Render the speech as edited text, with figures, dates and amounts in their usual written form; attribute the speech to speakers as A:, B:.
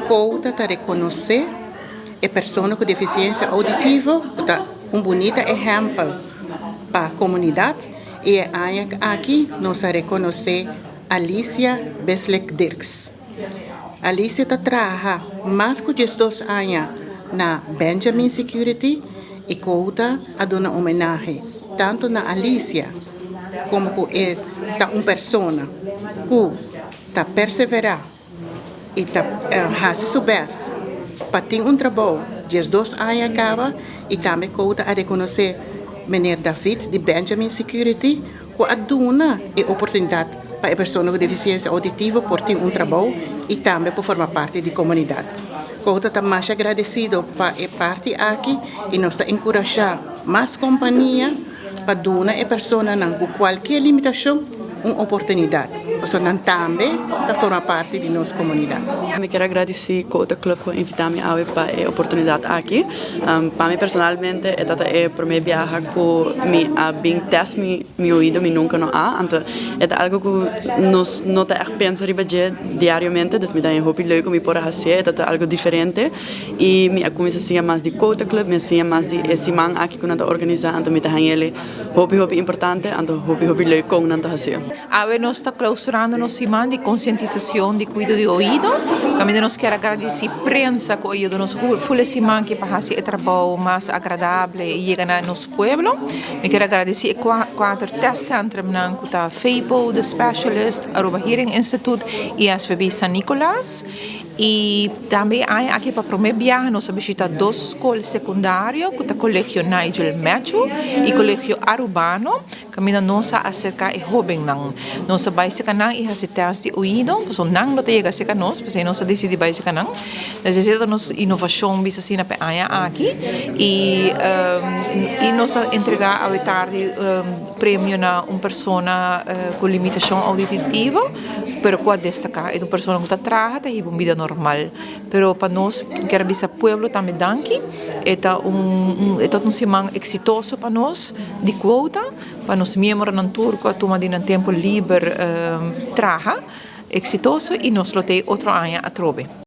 A: Quota ta rekonosé e persona ku defisiensia ouditivo ku ta un bunita ehèmpel pa komunidat i e aña aki nos a rekonosé Alicia Beslek Dirks. Alicia ta traha mas ku 12 aña na Benjamin Security i Quota a duna homenahe tantu na Alicia komo ku e ta un persona ku ta perseverá i ta hasi su bèst pa tin un trabou 12 aña kaba i tambe Quota a rekonosé meneer David di Benjamin Security ku a duna e oportunidat pa e persona ku defisiensia ouditivo por tin un trabou i tambe por forma parti di komunidat. Quota ta masha agradesido pa e parti aki i nos ta enkurashá mas kompania pa duna e personanan ku kualkier limitashon un oportunidat, pasobra nan tambe ta forma parti di nos komunidat.
B: Mi kier a gradisí Quota Club ku a invitá mi awe pa e oportunidat aki. Pa mi personalmente e ta e promé biaha ku mi a bin tèst mi oido, mi nunka no a. Anto e ta algu ku nos no ta ègt pensa riba dje diariamente, dus mi ta hopi leuk ku mi por a hasié, e ta algu diferente. I mi a kuminsá siña mas di Quota Club, mi a siña mas di e siman aki ku nan ta organisá, anto mi ta haña el hopi hopi importante, anto hopi hopi leuk kon nan ta hasié.
C: Awe nos ta klausurando nos siman di konsientisashon di kuido di oido. Kaminda nos kier a gradisí prensa ku a yuda nos ful e siman aki pa hasi e trabou mas agradable i yega na nos pueblo. Mi kier a gradisí e kuater testcentrumnan ku ta FEPO, The Specialist, Aruba Hearing Institute i SVB San Nicolas. I tambe e aña aki pa promé biaha nos a bishita dos skol sekundario ku ta Kolegio Nigel Matthew i Kolegio Arubano kaminda nos a aserká e hóbennan. Nos a bai serka nan i hasi tèst di oido pasobra nan no ta yega serka nos p'esei nos a disidí bai serka nan. Entonces esei ta nos inovashon bisa asina pa e aña aki i i nos a entregá awe tardi premio na un persona ku limitashon ouditivo. Pero ku a destaká e ta un persona ku ta traha ta hiba un bida normal. Pero pa nos kier a bisa pueblo tambe danki. E ta un e ta un siman eksitoso pa nos di kuota, pa nos miembronan tur ku a tuma di nan tempu liber traha eksitoso i nos lo ta e otro aña atrobe.